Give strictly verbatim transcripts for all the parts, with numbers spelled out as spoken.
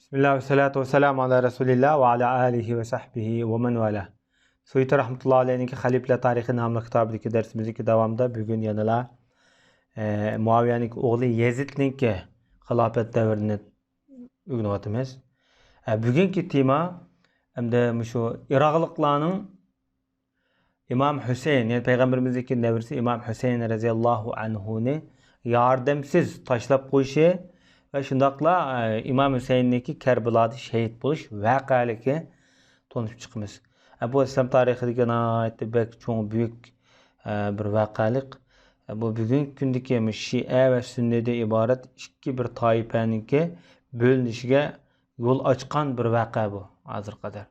بىسمىللا ۋەسسالاتۇ ۋەسسالامۇ ئالا رەسۇلىللا ۋە ئالا ئالىھى ۋە سەھبىھى ۋە مەن ۋالا. سۇيۇتى رەھمەتۇللا ئەلەيھنىڭكى خەلىپىلەر تارىخى ناملىق كىتابىدىكى دەرسىمىزدىكى داۋامىدا بۈگۈن يەنىلا، ئە، مۇئاۋىيەنىڭكى ئوغلى يەزىدنىڭكى خىلاپەت دەۋرىنى ئۆگىنىۋاتىمىز. ئە، بۈگۈنكى تېما ئەمدى مۇشۇ ئىراقلىقلارنىڭ ئىمام ھۈسەيىن، يەنى پەيغەمبىرىمىزنىڭكى نەۋرىسى ئىمام ھۈسەيىن رەزىياللاھۇ ئەنھۇنى ياردەمسىز تاشلاپ قويۇشى ۋە شۇنداقلا، ئە، ئىمام ھۈسەيىننىڭكى كەربىلادا شېھىت بولۇش ۋەقەلىكى تونۇشۇپ چىقىمىز. ئە، بۇ ئىسلام تارىخىدىكى ناھايىتى بەك چوڭ، بۈيۈك، ئە، بىر ۋەقەلىك. ئە، بۇ بۈگۈنكى كۈندىكى مۇشۇ شىئە ۋە سۈننىدىن ئىبارەت ئىككى بىر تائىپەنىڭكى بۆلۈنۈشىگە يول ئاچقان بىر ۋەقە بۇ، ھازىرغا قەدەر.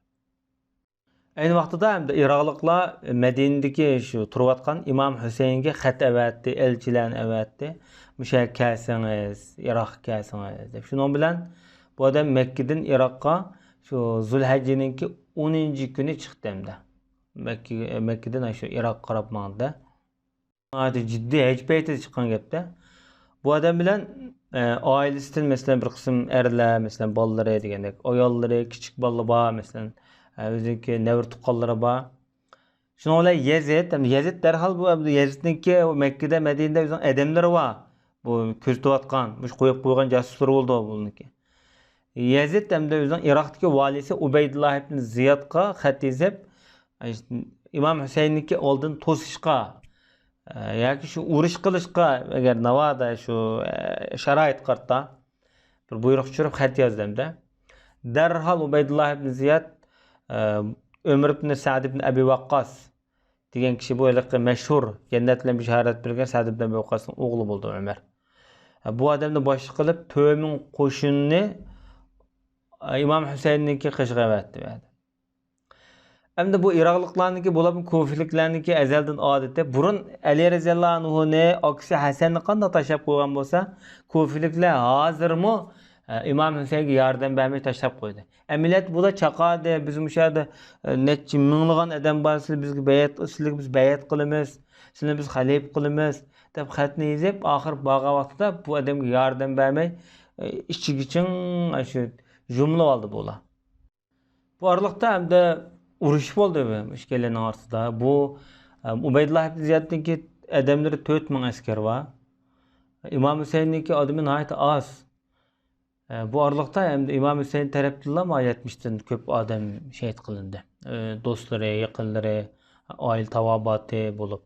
ئەينى ۋاقتىدا ئەمدى ئىراقلىقلار مەدىنىدىكى شۇ تۇرۇۋاتقان ئىمام ھۈسەيىنگە خەت ئەۋەتتى، ئەلچىلەرنى ئەۋەتتى. مۇشۇ يەرگە كەلسىڭىز، ئىراققا كەلسىڭىز دەپ. شۇنىڭ بىلەن بۇ ئادەم مەككىدىن ئىراققا شۇ زۇلھەججىنىڭكى ئونىنچى كۈنى چىقتى ئەمدى. مەككە، مەككىدىن شۇ ئىراققا قاراپ ماڭدى. ناھايىتى جىددىي ھەج پەيتىدە چىققان گەپتە. بۇ ئادەم بىلەن، ئە، ئائىلىسىدىن، مەسىلەن، بىر قىسىم ئەرلەر، مەسىلەن، بالىلىرى دېگەندەك، ئاياللىرى، كىچىك بالىلىرى بار، مەسىلەن، ئە، ئۆزىنىڭكى نەۋرە تۇغقانلىرى بار. شۇنىڭ بىلەن يەزىد، ئەمدى يەزىد دەرھال بۇ، ئەمدى يەزىدنىڭكى مەككىدە، مەدىنىدە ئۆزىنىڭ ئادەملىرى بار. بۇ كۆزىتىۋاتقان، مۇشۇ قويۇپ قويغان جاسۇسلىرى بولىدۇ بۇنىڭكى. يەزىد ئەمدى ئۆزىنىڭ ئىراقتىكى ۋالىسى ئۇبەيدۇللا ئىبن زىيادقا خەت يېزىپ، ئىمام ھۈسەيىننىڭكى ئالدىنى توسۇشقا، ئە، ياكى شۇ ئۇرۇش قىلىشقا، ئەگەر ناۋادا شۇ، ئە، شارائىت قارىتا بىر بۇيرۇق چۈشۈرۈپ خەت يازدى ئەمدى. دەرھال ئۇبەيدۇللا ئىبن زىياد، ئە، ئۆمەر ئىبن سەئد ئىبن ئەبى ۋەققاس دېگەن كىشى، بۇ ھېلىقى مەشھۇر جەننەت بىلەن بېشارەت بېرىلگەن سەئد ئىبن ئەبى ۋەققاسنىڭ ئوغلى بولىدۇ ئۆمەر. بۇ ئادەمنى باشلىق قىلىپ، تۆت مىڭ قوشۇننى ئىمام ھۈسەيىننىڭكى قېشىغا ئەۋەتتى. ئەمدى بۇ ئىراقلىقلارنىڭكى، بولۇپمۇ كۇفىلىكلەرنىڭكى ئەزەلدىن ئادىتى، بۇرۇن ئەلى رەزىياللاھۇ ئەنھۇنى ئاكىسى ھەسەننى قانداق تاشلاپ قويغان بولسا، كۇفىلىكلەر ھازىرمۇ، ئە، ئىمام ھۈسەيىنگە ياردەم بەرمەي تاشلاپ قويدى. ئەمەلىيەتتە بۇلار چاقادى، بىز مۇشۇ يەردە، ئە، نەچچە مىڭلىغان ئادەم بار، سىلەر بىزگە بەيئەت، سىلەرگە بىز بەيئەت قىلىمىز، سىلەرنى بىز خەلىپە قىلىمىز دەپ خەتنى يېزىپ، ئاخىرى بارغان ۋاقتىدا بۇ ئادەمگە ياردەم بەرمەي، ئە، ئىچىگە چىڭ، ئە، شۇ يۇمۇلۇۋالدى بۇلار. بۇ ئارىلىقتا ئەمدى ئۇرۇش بولدى بۇ ئىككىيلەننىڭ ئارىسىدا. بۇ، ئە، ئۇبەيدۇللا ئىبن زىيادنىڭكى ئادەملىرى تۆت مىڭ ئەسكەر بار. ئىمام ھۈسەيىننىڭكى ئادىمى ناھايىتى ئاز. ئە، بۇ ئارىلىقتا ئەمدى ئىمام ھۈسەيىن تەرەپتىنلا مانا يەتمىشتىن كۆپ ئادەم شېھىت قىلىندى. ئە، دوستلىرى، يېقىنلىرى، ئائىلە تاۋابىئاتى بولۇپ.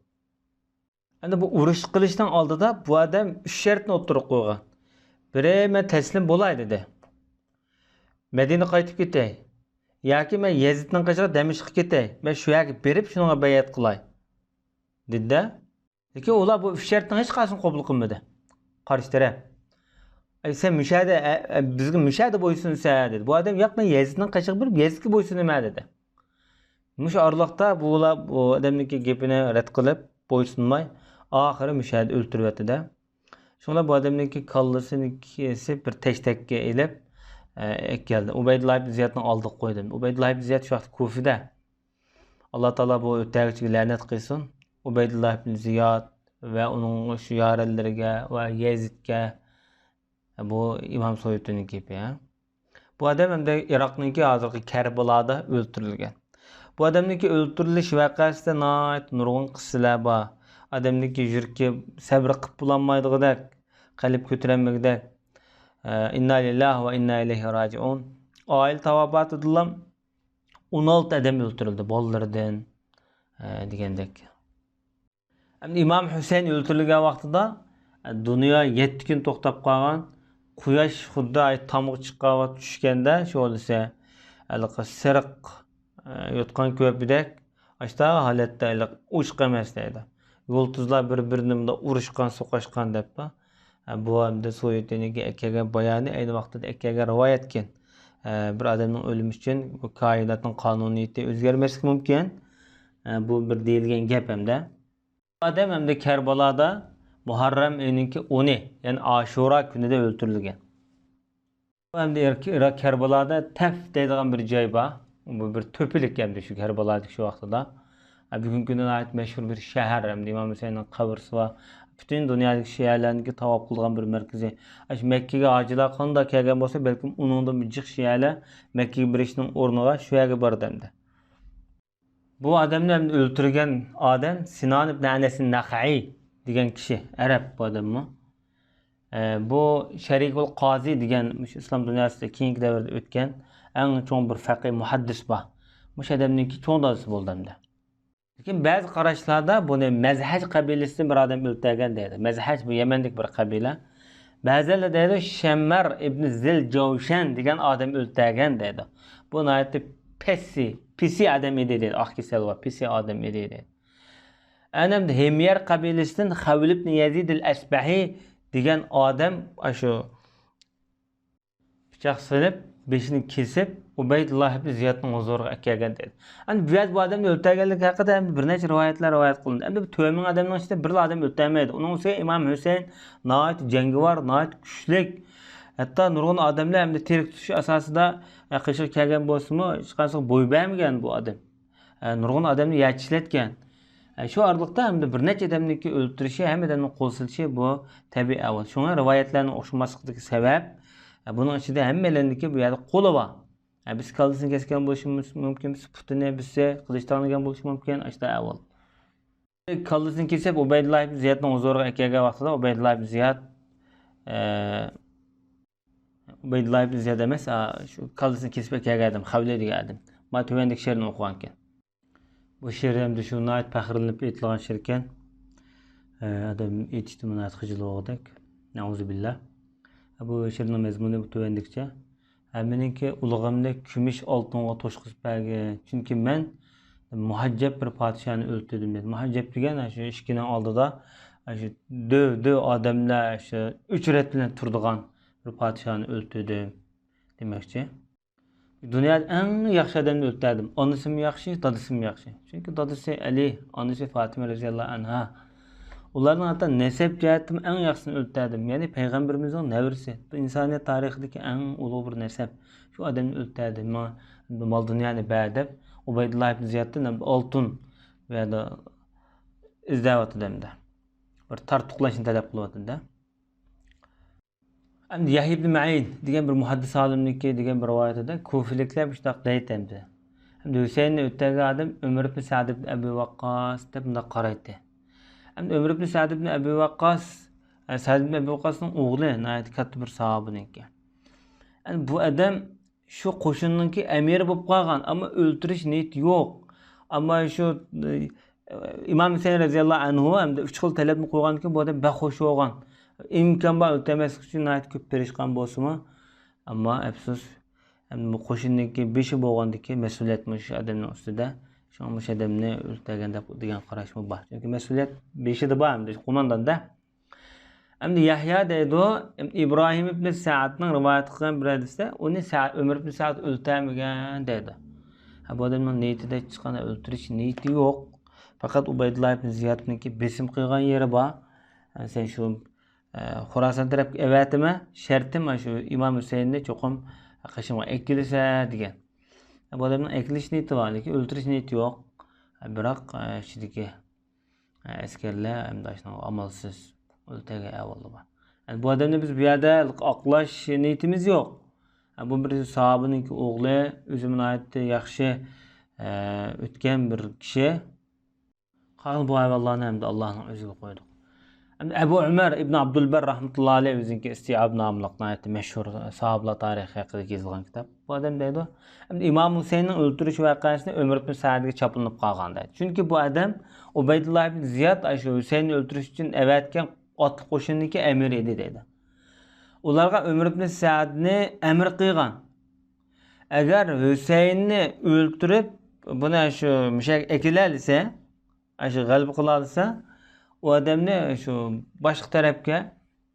ئەمدى بۇ ئۇرۇش قىلىشنىڭ ئالدىدا بۇ ئادەم ئۈچ شەرتنى ئوتتۇرىغا قويغان. بىرى، مەن تەسلىم بولاي دېدى. مەدىنە قايتىپ كېتەي. ياكى مەن يەزىدنىڭ قېشىغا دەمىشققە كېتەي. مەن شۇ يەرگە بېرىپ شۇنىڭغا بەيئەت قىلاي. دېدى-دە. لېكىن ئۇلار بۇ ئۈچ شەرتنىڭ ھېچقايسىسىنى قوبۇل قىلمىدى. قارشى تەرەپ. ئەي، سەن مۇشەدە، ئە، ئە، بىزگە مۇشەدە بويسۇنىسەن دېدى. بۇ ئادەم، ياق، مەن يەزىدنىڭ قېشىغا بېرىپ يەزىدكە بويسۇنىمەن دېدى. مۇشۇ ئارىلىقتا بۇلار بۇ ئادەمنىڭكى گېپىنى رەت قىلىپ، بويسۇنماي، ئاخىرى مۇشۇ يەردە ئۆلتۈرۈۋەتتى-دە. شۇڭلار بۇ ئادەمنىڭكى كاللىسىنى كېسىپ، بىر تەشتەككە ئېلىپ، ئە، ئەكەلدى. ئۇبەيدۇللا ئىبن زىيادنىڭ ئالدىغا قويدى. ئۇبەيدۇللا ئىبن زىياد شۇ ۋاقىت كۇفىدە. ئاللا تائالا بۇ ئۆتەگۈچىگە لەنەت قىلسۇن. ئۇبەيدۇللا ئىبن زىياد ۋە ئۇنىڭ شۇ يارەنلىرىگە ۋە يەزىدكە. بۇ ئىمام سۇيۇتىنىڭ گېپى، ھە. بۇ ئادەم ئەمدى ئىراقنىڭكى ھازىرقى كەربىلادا ئۆلتۈرۈلگەن. بۇ ئادەمنىڭكى ئۆلتۈرۈلۈش ۋەقەسىدە ناھايىتى نۇرغۇن قىسسىلەر بار. ئادەمنىڭكى يۈرىكى سەبرى قىلىپ بولالمايدىغۇدەك، قەلب كۆتۈرەلمىگۈدەك. ئە، ئىننا لىللاھ ۋە ئىننا ئىلەيھى راجىئۇن. ئائىلە تاۋابىئاتىدىلا ئون ئالتە ئادەم ئۆلتۈرۈلدى، بالىلىرىدىن، ئە، دېگەندەك. ئەمدى ئىمام ھۈسەيىن ئۆلتۈرۈلگەن ۋاقتىدا، دۇنيا يەتتە كۈن توختاپ قالغان، قۇياش خۇددى ئاي تامغا چىققان ۋاقىت چۈشكەندە شولىسى ھېلىقى سېرىق، ئە، يوتقان كۆپىدەك ئاشتا ھالەتتە ھېلىقى ئوچۇق ئەمەس دەيدۇ. يۇلتۇزلار بىر-بىرىنى مۇنداق ئۇرۇشقان، سوقۇشقان دەپلا. ئە، بۇ ئەمدى سۇيۇتىنىڭكى ئەكەلگەن بايانى، ئەينى ۋاقتىدا ئەكەلگەن رىۋايەتكەن. ئە، بىر ئادەمنىڭ ئۆلۈمى ئۈچۈن بۇ كائىناتنىڭ قانۇنىيىتى ئۆزگەرمەسلىكى مۇمكىن. ئە، بۇ بىر دېيىلگەن گەپ ئەمدى. ئادەم ئەمدى كەربالادا مۇھەررەم ئېيىنىڭكى ئونى، يەنى ئاشۇرا كۈنىدە ئۆلتۈرۈلگەن. بۇ ئەمدى ئىراق، ئىراق كەربالادا تەف دەيدىغان بىر جاي بار. بۇ بىر تۆپىلىك ئەمدى شۇ كەربالادىكى شۇ ۋاقتىدا. بۈگۈنكى كۈندە ناھايىتى مەشھۇر بىر شەھەر، ئەمدى ئىمام ھۈسەيننىڭ قەبرىسى بار. پۈتۈن دۇنيادىكى شىئەلەرنىڭكى تاۋاپ قىلىدىغان بىر مەركىزى. ئاشۇ مەككىگە ھاجىلار قانداق كەلگەن بولسا، بەلكىم ئۇنىڭدىن بىر جىق شىئەلەر مەككىگە بېرىشنىڭ ئورنىغا شۇ يەرگە بارىدۇ ئەمدى. بۇ ئادەمنى ئەمدى ئۆلتۈرگەن ئادەم سىنان ئىبن ئەنەس نەخەئىي دېگەن كىشى، ئەرەب بۇ ئادەممۇ. ئە، بۇ شەرىكۇل قازى دېگەن مۇشۇ ئىسلام دۇنياسىدا كېيىنكى دەۋردە ئۆتكەن ئەڭ چوڭ بىر فەقىھ، مۇھەددىس بار. مۇشۇ ئادەمنىڭكى چوڭ دادىسى بولدى ئەمدى. لېكىن بەزى قاراشلاردا بۇنى مەزھەج قەبىلىسىدىن بىر ئادەم ئۆلتۈرگەن دەيدۇ. مەزھەج بۇ يەمەندىكى بىر قەبىلە. بەزىلەر دەيدۇ، شەممەر ئىبن زىل جەۋشەن دېگەن ئادەم ئۆلتۈرگەن دەيدۇ. بۇ ناھايىتى پەسسى، پىسى ئادەم ئىدى دەيدۇ. ئاق كېسەل بار، پىسى ئادەم ئىدى دەيدۇ. ئەنە ھىميەر قەبىلىسىدىن خەۋل ئىبن يەزىد ئەل ئەسبەھى دېگەن ئادەم ئاشۇ پىچاق سېلىپ، بېشىنى كېسىپ، ئۇبەيدۇللا ئىبن زىيادنىڭ ھۇزۇرىغا ئەكەلگەن دەيدۇ. ئەمدى بۇ يەردە بۇ ئادەمنى ئۆلتۈرگەنلىكى ھەققىدە ئەمدى بىر نەچچە رىۋايەتلەر رىۋايەت قىلىندى. ئەمدى بۇ تۆت مىڭ ئادەمنىڭ ئىچىدە بىرلا ئادەم ئۆلتۈرەلمەيدۇ. ئۇنىڭ ئۈستىگە ئىمام ھۈسەيىن ناھايىتى جەڭگىۋار، ناھايىتى كۈچلۈك. ھەتتا نۇرغۇن ئادەملەر ئەمدى تىرىك تۇتۇش ئاساسىدا، ئە، قېشىغا كەلگەن بولسىمۇ، ھېچقايسىغا بوي بەرمىگەن بۇ ئادەم. ئە، نۇرغۇن ئادەمنى يەر چىشلەتكەن. ئە، شۇ ئارىلىقتا ھەمدە بىر نەچچە ئادەمنىڭكى ئۆلتۈرۈشى، ھەممە ئادەمنىڭ قول سېلىشى بۇ تەبىئىي ئەھۋال. شۇڭا رىۋايەتلەرنىڭ ئوخشىماسلىقىدىكى سەۋەب، ئە، بۇنىڭ ئىچىدە ھەممەيلەننىڭكى بۇ يەردە قولى بار. ئە، بىرسى كاللىسىنى كەسكەن بولۇشى مۇس-، مۇمكىن، بىرسى پۇتىنى، بىرسى قىلىچ تاڭلىغان بولۇشى مۇمكىن، ئاشۇنداق ئەھۋال. كاللىسىنى كېسىپ، ئۇبەيدۇللا ئىبن زىيادنىڭ ھۇزۇرىغا ئەكەلگەن ۋاقتىدا ئۇبەيدۇللا ئىبن زىياد، ئە، ئۇبەيدۇللا ئىبن زىياد ئەمەس، ئا، شۇ كاللىسىنى كېسىپ ئەكەلگەن ئادەم، خەۋلى دېگەن ئادەم. مانا تۆۋەندىكى شېئىرنى ئوقۇغانىكەن. بۇ شېئىر ئەمدى شۇ ناھايىتى پەخىرلىنىپ ئېيتىلغان شېئىركەن. ئە، ئادەم ئېيتىشتىن ناھايىتى خىجىل بولغۇدەك. نەئۇزۇبىللا. بۇ شېئىرنىڭ مەزمۇنى بۇ تۆۋەندىكىچە. ھە، مېنىڭكى ئۇلۇغۇمنى كۈمۈش ئالتۇنغا توشقۇزۇپ بەرگىن. چۈنكى مەن مۇھەججەپ بىر پادىشاھنى ئۆلتۈردۈم، دېدى. مۇھەججەپ دېگەن، شۇ ئىشىكنىڭ ئالدىدا، شۇ دۆ، دۆ ئادەملەر، شۇ ئۆچرەت بىلەن تۇرىدىغان بىر پادىشاھنى ئۆلتۈردۈم دېمەكچى. دۇنيادا ئەڭ ياخشى ئادەمنى ئۆلتۈردۈم. ئانىسىمۇ ياخشى، دادىسىمۇ ياخشى. چۈنكى دادىسى ئەلى، ئانىسى فاتىمە رەزىياللاھۇ ئەنھا. ئۇلارنىڭ ھەتتا نەسەب جەھەتتىمۇ ئەڭ ياخشىسىنى ئۆلتۈردۈم. يەنى پەيغەمبىرىمىزنىڭ نەۋرىسى. بۇ ئىنسانىيەت تارىخىدىكى ئەڭ ئۇلۇغ بىر نەسەب. شۇ ئادەمنى ئۆلتۈردۈم. ماڭا مال دۇنيانى بەر دەپ، ئۇبەيدۇللا ئىبن زىيادتىن ئالتۇن بۇ يەردە ئىزدەۋاتىدۇ ئەمدى. بىر تارتۇقلاشنى تەلەپ قىلىۋاتىدۇ. ئەمدى يەھيا ئىبن مەئىن دېگەن بىر مۇھەددىس ئالىمنىڭكى دېگەن بىر رىۋايىتىدە كۇفىلىكلەر مۇشۇنداق دەيدۇ ئەمدى. ئەمدى ھۈسەيىننى ئۆلتۈرگەن ئادەم ئۆمەر ئىبن سەئد ئىبن ئەبى ۋەققاس دەپ مۇنداق قارايتتى. ئەمدى ئۆمەر ئىبن سەئد ئىبن ئەبى ۋەققاس، ئە، سەئد ئىبن ئەبى ۋەققاسنىڭ ئوغلى ناھايىتى كاتتا بىر ساھابىنىڭكى. ئەمدى بۇ ئادەم شۇ قوشۇننىڭكى ئەمىرى بولۇپ قالغان، ئەمما ئۆلتۈرۈش نىيىتى يوق. ئەمما شۇ، ئى، ئىمام ھۈسەيىن رەزىياللاھۇ ئەنھۇ ھەمدە ئۈچ خىل تەلەپنى قويغاندىكىن بۇ ئادەم بەك خۇش بولغان. ئىمكان بار ئۆلتۈرمەسلىك ئۈچۈن ناھايىتى كۆپ تىرىشقان بولسىمۇ، ئەمما ئەپسۇس، ئەمدى بۇ قوشۇننىڭكى بېشى بولغاندىكىن مەسئۇلىيەت مۇشۇ ئادەمنىڭ ئۈستىدە. شۇڭا مۇشۇ ئادەمنى ئۆلتۈرگەن دەپ دېگەن قاراشمۇ بار. چۈنكى مەسئۇلىيەت بېشىدا بار ئەمدى، قومانداندا. ئەمدى يەھيا دەيدۇ، ئىبراھىم ئىبنى سەئدنىڭ رىۋايەت قىلغان بىر ھەدىستە، ئۇنى سە-، ئۆمەر ئىبنى سەئد ئۆلتۈرمىگەن دەيدۇ. ھە، بۇ ئادەمنىڭ نىيىتىدە ھېچقانداق ئۆلتۈرۈش نىيىتى يوق. پەقەت ئۇبەيدۇللا ئىبنى زىيادنىڭكى بېسىم قىلغان يېرى بار. ھە، سەن شۇ، ئە، خوراسان تەرەپكە ئەۋەتىمە، شەرتىم شۇ ئىمام ھۈسەيىننى چوقۇم قېشىمغا ئەكېلىسە دېگەن. ھە، بۇ ئادەمنىڭ ئەكېلىش نىيىتى بار، لېكىن ئۆلتۈرۈش نىيىتى يوق. ھە، بىراق، ئە، ئىچىدىكى ئەسكەرلەر ئەمدى ئاشۇنىڭغا ئامالسىز ئۆلتۈرگەن ئەھۋاللار بار. يەنى بۇ ئادەمنى بىز بۇ يەردە ئاقلاش نىيىتىمىز يوق. بۇ بىر ساھابىنىڭكى ئوغلى، ئۆزى ناھايىتى ياخشى، ئە، ئۆتكەن بىر كىشى. قالغان بۇ ئەھۋاللارنى ئەمدى ئاللاھنىڭ ئۆزىگە قويدۇق. ئەمدى ئەبۇ ئۆمەر ئىبن ئابدۇلبەر رەھمەتۇللا ئەلەيھ ئۆزىنىڭكى ئىستىئاب ناملىق ناھايىتى مەشھۇر ساھابىلار تارىخى ھەققىدە يېزىلغان كىتاب. بۇ ئادەم دەيدۇ، ئەمدى ئىمام ھۈسەيىننىڭ ئۆلتۈرۈش ۋەقەسىنى ئۆمەر ئىبن سەئدكە چاپلىنىپ قالغان دەيدۇ. چۈنكى بۇ ئادەم ئۇبەيدۇللا ئىبن زىياد ئاشۇ ھۈسەيىننى ئۆلتۈرۈش ئۈچۈن ئەۋەتكەن ئاتلىق قوشۇننىڭكى ئەمىرى ئىدى دەيدۇ. ئۇلارغا ئۆمەر ئىبن سەئدنى ئەمىر قىلغان. ئەگەر ھۈسەيىننى ئۆلتۈرۈپ، بۇنى شۇ مۇشەگە ئەكېلەلىسە، ئاشۇ غەلىبە قىلالىسا، ئۇ ئادەمنى شۇ باشقا تەرەپكە،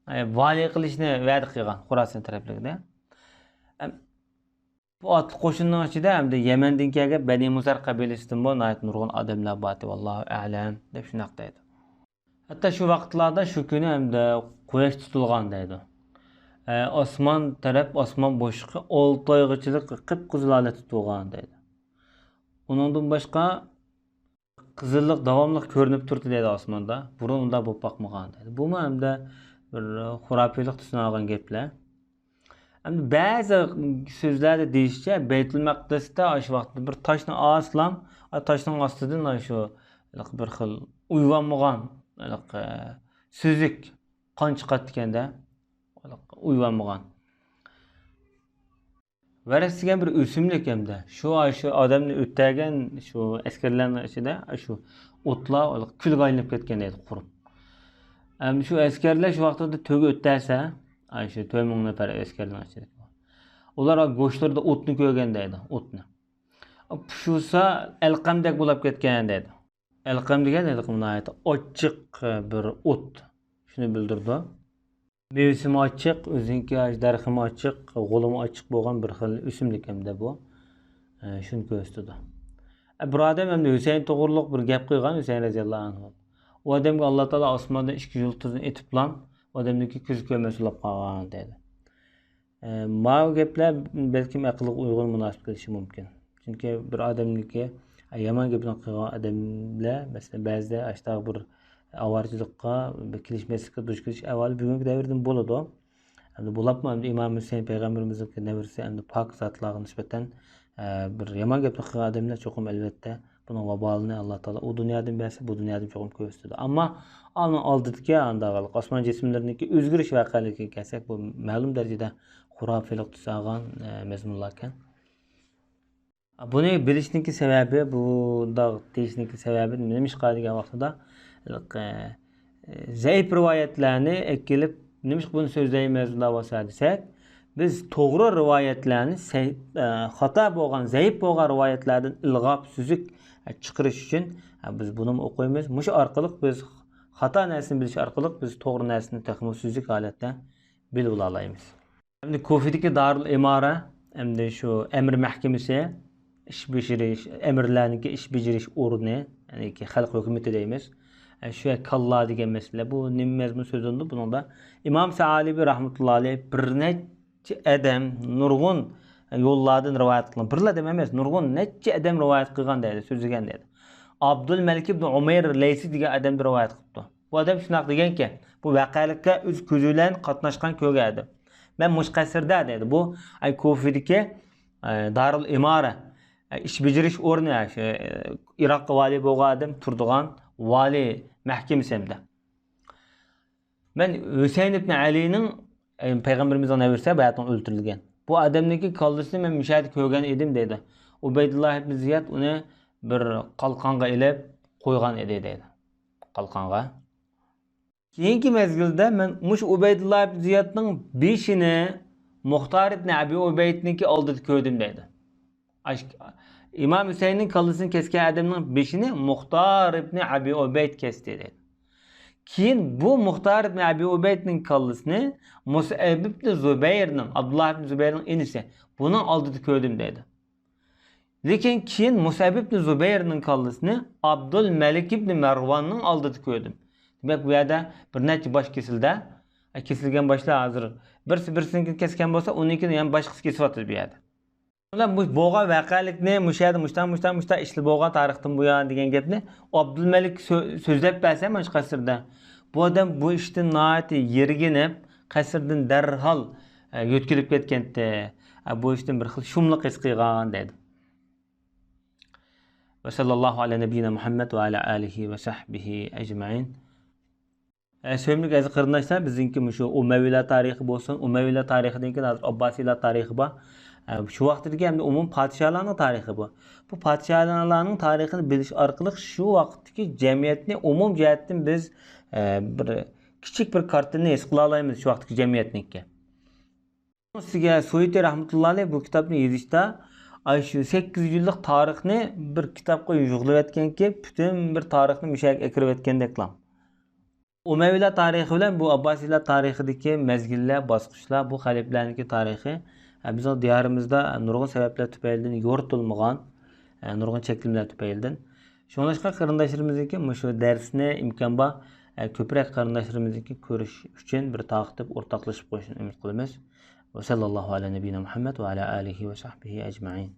ئە، ۋالىي قىلىشنى ۋەدە قىلغان، خوراسان تەرەپلىكىدە. ئەم، بۇ ئاتلىق قوشۇننىڭ ئىچىدە ئەمدى يەمەندىن كەلگەن بەنى مۇزەر قەبىلىسىدىنمۇ ناھايىتى نۇرغۇن ئادەملەر بارتى، ۋاللاھۇ ئەلەم، دەپ شۇنداق دەيدۇ. ھەتتا شۇ ۋاقىتلاردا شۇ كۈنى ئەمدى قۇياش تۇتۇلغان دەيدۇ. ئە، ئاسمان تەرەپ، ئاسمان بوشلۇقى ئالتە ئايغىچىلىك قىپقىزىل ھالەتتە تۇرغان دەيدۇ. ئۇنىڭدىن باشقا، قىزىللىق داۋاملىق كۆرۈنۈپ تۇردى دەيدۇ ئاسماندا. بۇرۇن ئۇنداق بولۇپ باقمىغان دەيدۇ. بۇمۇ ھەمدە بىر خۇراپىيلىقتا سۇنالغان گەپلەر. ئەمدى بەزى سۆزلەردە دېيىشىچە، بەيتۇل مەقدىستە ئاشۇ ۋاقىتتا بىر تاشنى ئاسلام، ئا، تاشنىڭ ئاستىدىن ئاشۇ بىر خىل ئۇيۇۋالمىغان، ھېلىقى سۈزۈك قان چىقاتتىكەن-دە. ئۇيۇۋالمىغان. ۋەرەس دېگەن بىر ئۆسۈملۈك ھەمدە. شۇ، شۇ ئادەمنى ئۆتەگەن شۇ ئەسكەرلەرنىڭ ئىچىدە شۇ ئوتلار كۈلگە ئايلىنىپ كەتكەن ئىدى، قۇرۇپ. ھەم شۇ ئەسكەرلەر شۇ ۋاقىتتا تۆگە ئۆتەسە، ئاي، شۇ تۆت مىڭ نەپەر ئەسكەرنىڭ ئىچىدە. ئۇلار گۆشلىرىدە ئوتنى كۆرگەن دەيدۇ، ئوتنى. پىشۇرسا ئەلقەمدەك بولۇپ كەتكەن دەيدۇ. ئەلقەم دېگەن ھېلىقى ناھايىتى ئاچچىق بىر ئوت. شۇنى بىلدۈرىدۇ. مېۋىسىمۇ ئاچچىق، ئۆزىنىڭكى دەرىخىمۇ ئاچچىق، غولىمۇ ئاچچىق بولغان بىر خىل ئۆسۈملۈك ھەمدە بۇ. ئە، شۇنى كۆرسىتىدۇ. ئە، بىر ئادەم ئەمدى ھۈسەيىن توغرۇلۇق بىر گەپ قىلغان، ھۈسەيىن رەزىياللاھۇ ئەنھۇ. ئۇ ئادەمگە ئاللا تائالا ئاسماندىن ئىككى يۇلتۇزنى ئېتىپلا، ئۇ ئادەمنىڭكى كۆزى كۆرمەس بولاپ قالغان دەيدۇ. ئە، ماۋۇ گەپلەر بەلكىم ئەقىلگە ئۇيغۇن مۇناسىپ كېلىشى مۇمكىن. چۈنكى بىر ئادەمنىڭكى، ئە، يامان گېپىنى قىلغان ئادەملەر، مەسىلەن، بەزىدە ئاشتاق بىر ئاۋارىچىلىققا، بىر كېلىشمەسلىككە دۇچ كېلىش ئەھۋالى بۈگۈنكى دەۋردىمۇ بولىدۇ. ئەمدى بولۇپمۇ ئەمدى ئىمام ھۈسەيىن پەيغەمبىرىمىزنىڭكى نەۋرىسى ئەمدى پاك زاتلارغا نىسبەتەن، ئە، بىر يامان گەپنى قىلغان ئادەملەر چوقۇم ئەلۋەتتە بۇنىڭ ۋابالىنى ئاللا تائالا ئۇ دۇنيادىن بەرسە، بۇ دۇنيادىن چوقۇم كۆرسىتىدۇ. ئەمما ئۇنىڭ ئالدىدىكى ئانداق ئاسمان جىسىملىرىنىڭكى ئۆزگىرىش ۋەقەلىكىگە كەلسەك، بۇ مەلۇم دەرىجىدە خۇراپىيلىق تۈس ئالغان، ئە، مەزمۇنلاركەن. بۇنى بىلىشنىڭكى سەۋەبى، بۇنداق دېيىشنىڭكى سەۋەبى نېمىشقا دېگەن ۋاقتىدا، ئە، زەئىپ رىۋايەتلەرنى ئەكېلىپ، نېمىشقا بۇنى سۆزلەيمىز، بۇنداق بولسا دېسەك، بىز توغرا رىۋايەتلەرنى سەي-، ئە، خاتا بولغان، زەئىپ بولغان رىۋايەتلەردىن ئىلغاپ، سۈزۈك، ئە، چىقىرىش ئۈچۈن، ئە، بىز بۇنىمۇ ئوقۇيمىز. مۇشۇ ئارقىلىق بىز خاتا نەرسىنى بىلىش ئارقىلىق بىز توغرا نەرسىنى تېخىمۇ سۈزۈك ھالەتتە بىلىۋالالايمىز. ئەمدى كۇفىدىكى دارۇل ئىمارە، ئەمدى شۇ ئەمىر مەھكىمىسى، ئىش بېجىرىش، ئەمىرلەرنىڭكى ئىش بېجىرىش ئورنى، يەنى خەلق ھۆكۈمىتى دەيمىز. ئە، شۇ يەر كاللا دېگەن مەسىلە. بۇ نېمە مەزمۇن سۆزلىنىدۇ بۇنىڭدا؟ ئىمام سەئالىبى رەھمەتۇللا ئەلەيھ بىر نەچچە ئادەم، نۇرغۇن يوللاردىن رىۋايەت قىلغان. بىرلا ئادەم ئەمەس، نۇرغۇن نەچچە ئادەم رىۋايەت قىلغان دەيدۇ، سۆزلىگەن دەيدۇ. ئابدۇل مەلىك ئىبن ئۇمەير لەيسى دېگەن ئادەمدىن رىۋايەت قىلىپتۇ. بۇ ئادەم شۇنداق دېگەنكەن، بۇ ۋەقەلىككە ئۆز كۆزى بىلەن قاتناشقان، كۆرگەن ئادەم. مەن مۇشۇ قەسىردە دەيدۇ. بۇ، ئاي، كۇفىدىكى، ئاي، دارۇل ئىمارە، ئاي، ئىش بېجىرىش ئورنى، ئاي، شۇ، ئاي، ئىراققا ۋالىي بولغان ئادەم تۇرىدىغان ۋالىي مەھكىمىسى ھەمدە. مەن ھۈسەيىن ئىبن ئەلىنىڭ، ئاي، پەيغەمبىرىمىزنىڭ نەۋرىسى بۇ يەردە ئۆلتۈرۈلگەن. بۇ ئادەمنىڭكى كاللىسىنى مەن مۇشۇ يەردە كۆرگەن ئىدىم دەيدۇ. ئۇبەيدۇللا ئىبن زىياد ئۇنى بىر قالقانغا ئېلىپ قويغان ئىدى دەيدۇ. قالقانغا. كېيىنكى مەزگىلدە مەن مۇشۇ ئۇبەيدۇللا ئىبن زىيادنىڭ بېشىنى مۇختار ئىبن ئەبى ئۇبەيدنىڭكى ئالدىدا كۆردۈم دەيدۇ. ئاش-، ئىمام ھۈسەيىننىڭ كاللىسىنى كەسكەن ئادەمنىڭ بېشىنى مۇختار ئىبن ئەبى ئۇبەيد كەستى دەيدۇ. كېيىن بۇ مۇختار ئىبن ئەبى ئۇبەيدنىڭ كاللىسىنى مۇسئەب ئىبن زۇبەيرنىڭ، ئابدۇللا ئىبن زۇبەيرنىڭ ئىنىسى، بۇنىڭ ئالدىدا كۆردۈم دەيدۇ. لېكىن كېيىن مۇسئەب ئىبن زۇبەيرنىڭ كاللىسىنى ئابدۇل مەلىك ئىبن مەرۋاننىڭ ئالدىدا كۆردۈم. دېمەك، بۇ يەردە بىر نەچچە باش كېسىلدى. ئە، كېسىلگەن باشلار ھازىر بىرسى بىرسىنىڭكىنى كەسكەن بولسا، ئۇنىڭكىنى يەنە باشقىسى كېسىۋاتىدۇ بۇ يەردە. بۇ بولغان ۋەقەلىكنى مۇشۇ يەردە مۇشتا، مۇشتا، مۇشتا ئىشلار بولغان تارىختىن بۇيان دېگەن گەپنى ئابدۇلمەلىك سۆ-، سۆزلەپ بەرسە مانا شۇ قەسىردە، بۇ ئادەم بۇ ئىشتىن ناھايىتى يىرگىنىپ، قەسىردىن دەرھال، ئە، يۆتكىلىپ كەتكەنتى. ئە، بۇ ئىشتىن بىر خىل شۇملۇق ھېس قىلغان دەيدۇ. ۋە سەللەللاھۇ ئەلە نەبىييىنا مۇھەممەد ۋە ئەلە ئالىھى ۋە سەھبىھى ئەجمەئىن. ئە، سۆيۈملۈك ئەزىز قېرىنداشلار، بىزنىڭكى مۇشۇ ئۇمەۋىيلار تارىخى بولسۇن، ئۇمەۋىيلار تارىخىدىن كېيىن ھازىر ئابباسىيلار تارىخى بار. ئە، شۇ ۋاقىتتىكى ھەمدە ئومۇمەن پادىشاھلارنىڭ تارىخى بار. بۇ پادىشاھلارنىڭ تارىخىنى بىلىش ئارقىلىق شۇ ۋاقىتتىكى جەمئىيەتنى ئومۇم جەھەتتىن بىز، ئە، بىر كىچىك بىر كارتىنىنى ھېس قىلالايمىز شۇ ۋاقىتتىكى جەمئىيەتنىڭكى. ئۈستىگە سۇيۇتى رەھمەتۇللا ئەلەيھ بۇ كىتابنى يېزىشتا، ئاي، شۇ سەككىز يۈز يىللىق تارىخنى بىر كىتابقا يىغلىۋەتكەنكى، پۈتۈن بىر تارىخنى مۇشۇ يەرگە ئەكىرىۋەتكەندەكلا. ئۇمەۋىيلار تارىخى بىلەن بۇ ئابباسىيلار تارىخىدىكى مەزگىللەر، باسقۇچلار، بۇ خەلىپىلەرنىڭكى تارىخى، ئە، بىزنىڭ دىيارىمىزدا نۇرغۇن سەۋەبلەر تۈپەيلىدىن يورۇتۇلمىغان، ئە، نۇرغۇن چەكلىمىلەر تۈپەيلىدىن. شۇڭلاشقا قېرىنداشلىرىمىزنىڭكى مۇشۇ دەرسنى ئىمكان بار، ئە، كۆپرەك قېرىنداشلىرىمىزنىڭكى كۆرۈش ئۈچۈن بىر تارقىتىپ ئورتاقلىشىپ قويۇشىنى ئۈمىد قىلىمىز. ۋە سەللەللاھۇ ئەلە نەبىييىنا مۇھەممەد ۋە ئەلە ئالىھى ۋە سەھبىھى ئەجمەئىن.